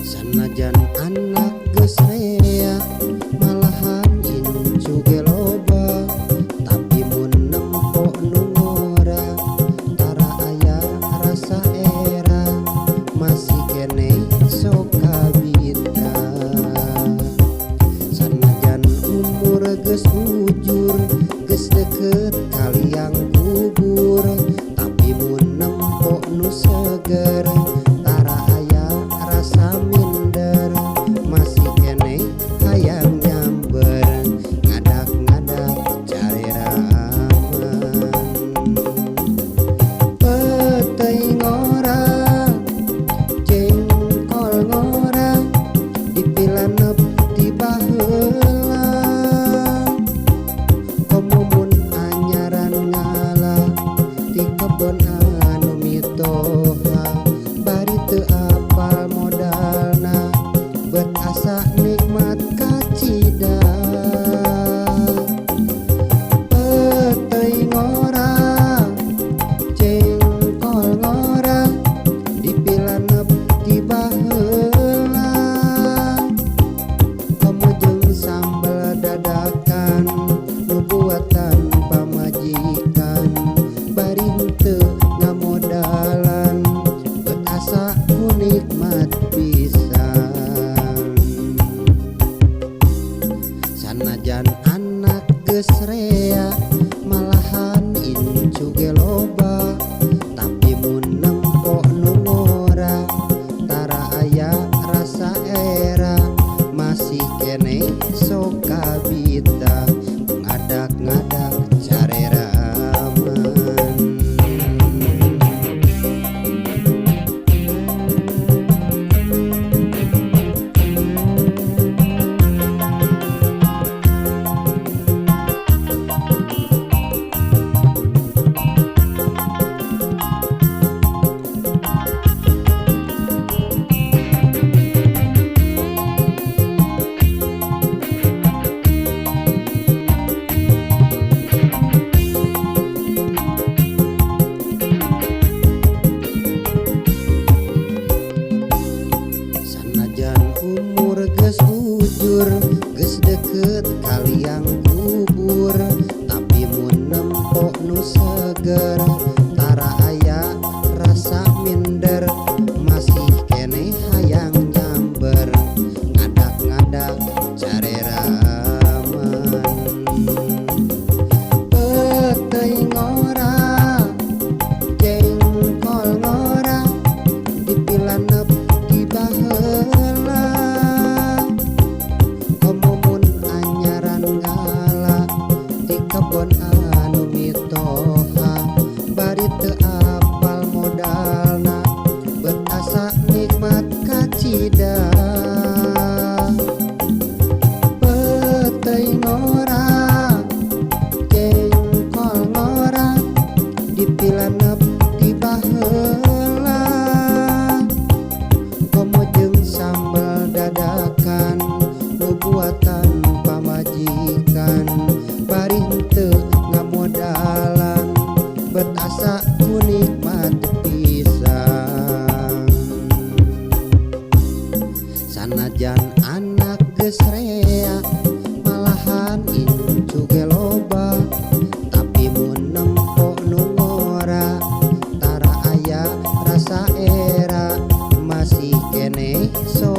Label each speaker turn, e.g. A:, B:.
A: Sanajan anak geus rea, malahan incu ge loba, tapi mun nempo nu ngora tara aya rasa era, masih keneh sok kabita. Sanajan umur geus ujur, geus deket ka liang kubur, tapi mun nempo nu seger tara aya rasa minder, masih keneh hayang nyamber, ngadak-ngadak careraman. Peuteuy ngora, jengkol ngora, dipilanep ti baheula, komo mun anyaran ngala ti kebon anu mitoha, bari teu apal modalna, bet asa nikmat kacida. Peuteuy ngora, jengkol ngora, dipilanep ti baheula, komo jeung sambel dadakan nu buatan pamajikan, bari henteu ngamodalan, bet asa ku nikmat pisan. Sanajan anak geus rea, malahan incu ge loba, tapi mun nempo nu ngora tara aya rasa era, masih keneh sok kabita, ngadak-ngadak careraman. Sanajan umur geus ujur, geus deket ka liang kubur, tapi mun nempo nu seger tara aya rasa minder, masih keneh hayang nyamber, ngadak-ngadak careraman. Peuteuy ngora, jengkol ngora, dipilanep ti baheula, komo mun anyaran ngala ti kebon anu mitoha, bari teu apal modalna, bet asa nikmat kacida. Peuteuy ngora, jengkol ngora, dipilanep ti baheula, komo jeung sambel dadakan nu buatan pamajikan, bari henteu ngamodalan, bet asa ku nikmat pisan. Sanajan anak geus rea, malahan incu ge loba, tapi mun nempo nu ngora tara aya rasa era, masih keneh sok